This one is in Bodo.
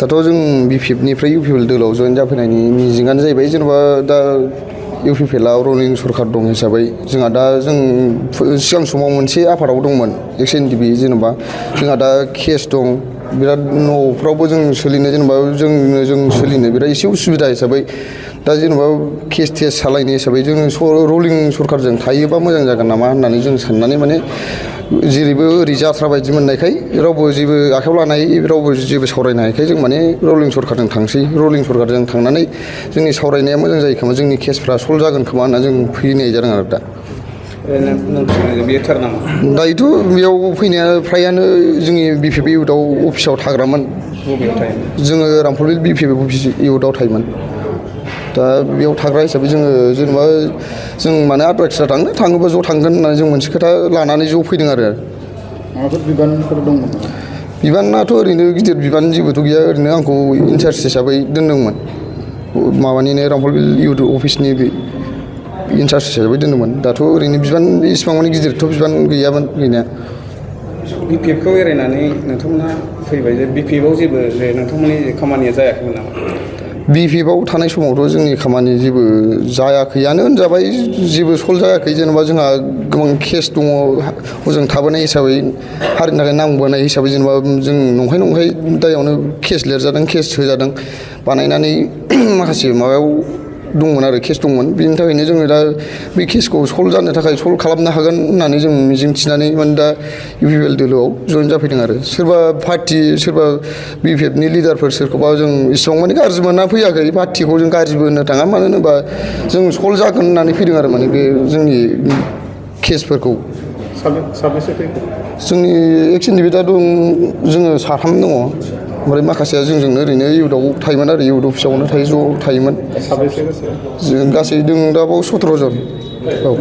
दाथ' जों बिपिएफनिफ्राय इउपिपिएल दोलोआव जयेन जाफैनायनि मिजिङानो जाहैबाय जेनेबा दा इउपिपिएलआ रुलिं सरकार दं हिसाबै जोंहा दा जों सिगां समाव मोनसे आफादाव दंमोन एक्स एनडिपि जेनेबा जोंहा दा केस दं बिराद न'फ्रावबो जों सोलिनो जेनेबा जों सोलिनो बिराद एसे उसुबिदा हिसाबै दा जेनेबा केस टेस सालायनो हिसाबै जोङो रुलिं सरकारजों थायोबा मोजां जागोन नामा होननानै जों साननानै माने जेरैबो ओरै जाथ्रा बायदि मोननायखाय रावबो जेबो आखायाव लानाय रावबो जेबो सावरायनो हायैखाय जों माने रुलिं सरकारजों थांसै रुलिं सरकारजों थांनानै जोंनि सावरायनाया मोजां जायो खोमा जोंनि केसफ्रा सल्भ जागोन खोमा होनना जों फैनाय जादों आरो दा दायोथ' बेयाव फैनाया फ्रायानो जोंनि बिपिएफ इउथआव अफिसाव थाग्रामोन जोङो रामफलबिल बिपिएफ अफिस इउथआव थायोमोन दा बेयाव थाग्रा हिसाबै जोङो जेनेबा जों माने आद्रा खिद्रा थाङोबा ज' थांगोन होननानै जों मोनसे खोथा लानानै ज' फैदों आरो माबाफोर बिबानफोर दंमोन बिबानाथ' ओरैनो गिदिर बिबान जेबोथ' गैया ओरैनो आंखौ इनचार्ज हिसाबै दोनदोंमोन माबानिनो रामफलबिल इउथ अफिसनि इनचार्ज हिसाबै दोनदोंमोन दाथ' ओरैनो बिबान इसिबां माने गिदिरथ' बिबान गैयामोन गैनाया बिपिएफखौ एरायनानै नोंथांमोना फैबाय जे बिपिएफआव जेबो जे नोंथांमोननि खामानिया जायाखैमोन नामा बिपिएफआव थानाय समावथ' जोंनि खामानि जेबो जायाखैयानो होनजाबाय जेबो सल्भ जायाखै जेनेबा जोंहा गोबां केस दङ हजों थाबोनाय हिसाबै हारिनि थाखाय नांबोनाय हिसाबै जेनेबा जों नंखाय दायावनो केस लिरजादों केस होजादों बानायनानै माखासे माबायाव दंमोन आरो केस दंमोन बेनि थाखायनो जोङो दा बे केसखौ सल्भ जानो थाखाय सल्भ खालामनो हागोन होननानै जों मिजिं थिनानै माने दा इउपिपिएल दोलोआव जयेन जाफैदों आरो सोरबा पार्टि सोरबा बिपिएफनि लिडारफोर सोरखौबा जों इसिबां माने गाज्रि मोनना फैयाखै पार्टिखौ जों गाज्रिबो होननो थाङा मानो होनोबा जों सल्भ जागोन होननानै फैदों आरो माने बे जोंनि केसफोरखौ साबेसे फैखो जोंनि एक्स एनडिपि दा दं जोङो साथाम दङ ओमफ्राय माखासेया जोंजोंनो ओरैनो इउथआव थायोमोन आरो इउथ अफिसावनो ज' थायोमोन जों गासै दं दा बाव 17 जन औ